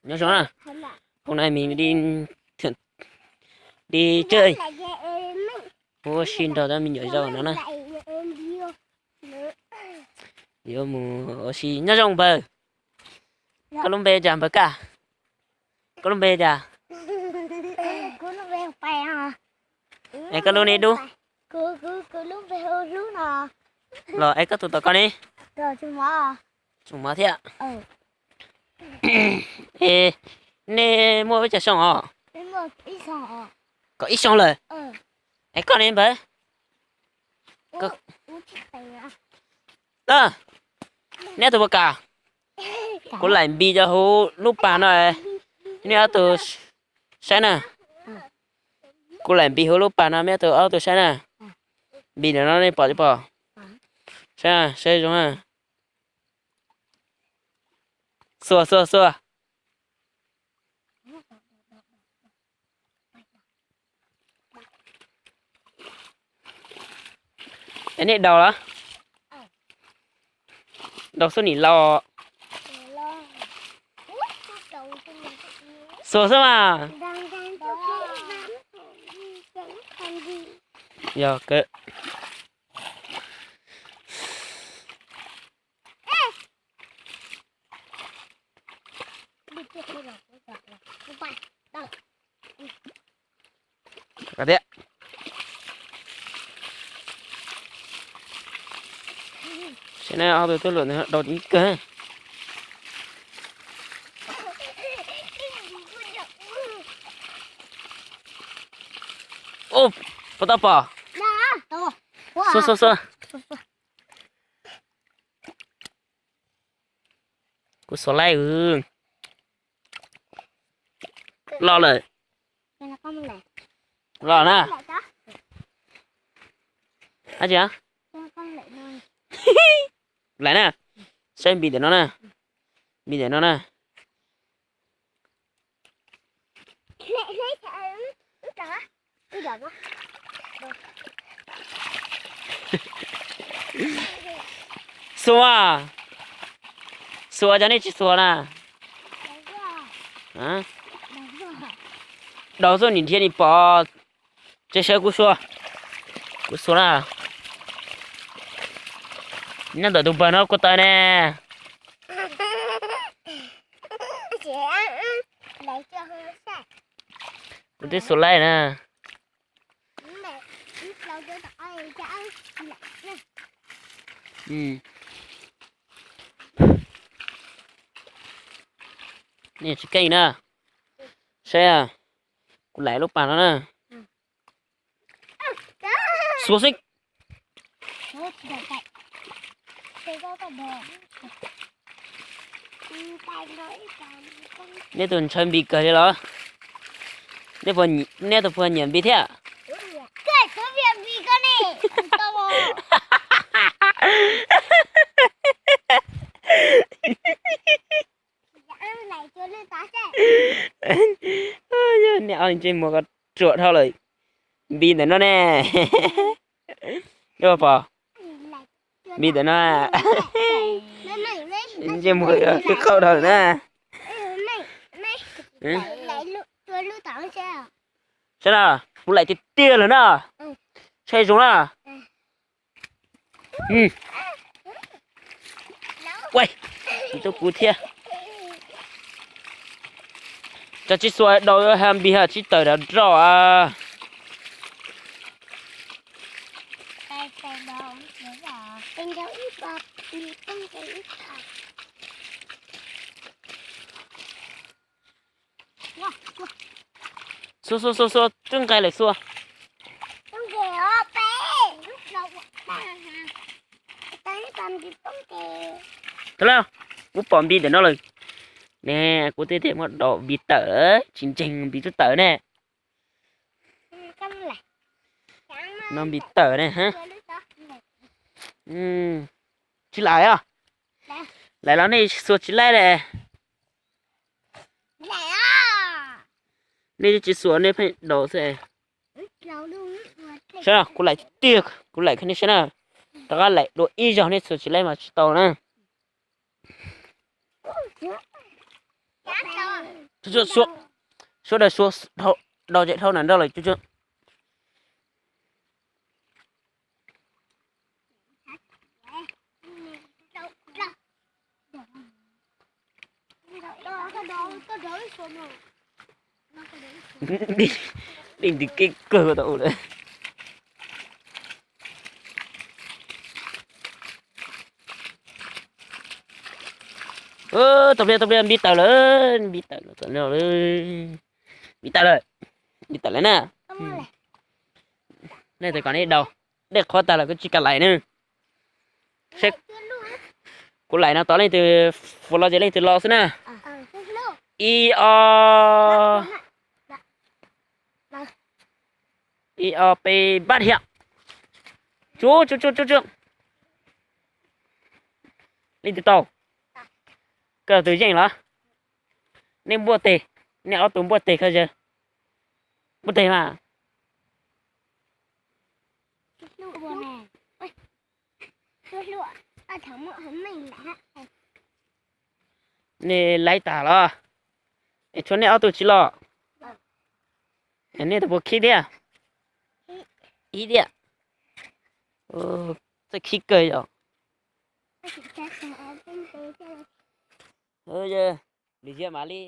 Nyob zoo na, hôm nay mình đi thưởng, đi chơi, ua si nrog cov me nyuam yaus no na. Yuav mus ua si. Nyob zoo npawg. Koj lub npe cas npawg Kaj? Koj lub npe cas? Es koj lub npe dub. Los es koj tus tom koj ne? Tsis muaj thiab. Es nej muaj peb caug xyoo os? Kaum ib xyoo lawm. Es koj ne npawg? Neb tus puas kam? Kuv laim npi rau hauv lub pas no, nej ob tug saib na. Kuv laim npi hauv lub pas no, nej ob tug, ob tug saib na. Npi ntawm no nej pom tsis pom? Saib, saib zoo na. Xuas, xuas, xuas. Es nej daus los? Daus xub nim los. Xuas xwb mas. Yog kawg. Thiab. Saib na, ob tug twb luam ntawd daus ib kawg. Ub, puas tau pom? Xuas, xuas, xuas. Kuv xuas laij. Los lawm. Los na. Ab tsi, laim na. Saib npi ntawm no na. Npi ntawm no na. Xuas, xuas cov nej tsis xuas na. Daus xwb nim nrhiav nim pom. Tsev sawv kuv xuas. Kuv xuas na. Nyob ntawm tus npawg no kuv taw ne. Kuv twb xuas laij na. Nej tsis keej na. Saib, kuv laim lub pas no na. Xuas xwb. Nej tus ntshaw npi kawg li los? Nej tus puas nyiam npi thiab? Nej ob ntsej muag ko ruam dhau lawm. Npi ntawm no ne. Pom, npi ntawm no. Ntsej muag qauj dhau lawm na. Saib na, kuv laim tiag tiag lawm na. Saib zoo na. Ua, tsis tau kuv thiab. Cov tsis xuas daus ha npi ha tsis tawm rov rau. Xuas xuas xuas xuas, twb nqaij lawm xuas. Tau lawm, kuv pom npi ntawm no lawm. Ne, kuv twb tias muab daus npi tawm, tsis ntseeg npi twb tawm ne. No npi tawm ne. Tsis laim os. Laim los nej xuas tsis laib li. Nej tsis xuas nej pheej daus xwb. Saib, kuv laim tiag, kuv laim kha nej saib na. Rov qab laim dua ib zaug nej xuas tsis laib mas tsis tau na. Suab, suab, suab, dawb suab, dhau, dau ces dhau nram nroj lawm, cuab cuab. Leej twg keej kawg tau ua lawm. Tau pliag, tau pliag, npib tawm lawm, npib tawm lawm, npib tawm lawm, npib tawm lawm na. Nej tes kom nej dau, dej qhuav tag lawm kuv tsis kam lais na. Kuv lais no tos leej twg fuv los ces leej twg los xwb na. Ib ob, ib ob peb npab thiab. Tsuag tsuag tsuag tsuag. Leej twg tau? Koj tus yeej los? Nej npuaj teg, nej ob tug npuaj teg koj yawg. Npuaj teg mas. Nej laib tag los? Es tshuav nej ob tug tsis los? Es nej tus puas khib thiab? Ib tiam. Txawj khib kawg yom. Lwm zaug mam li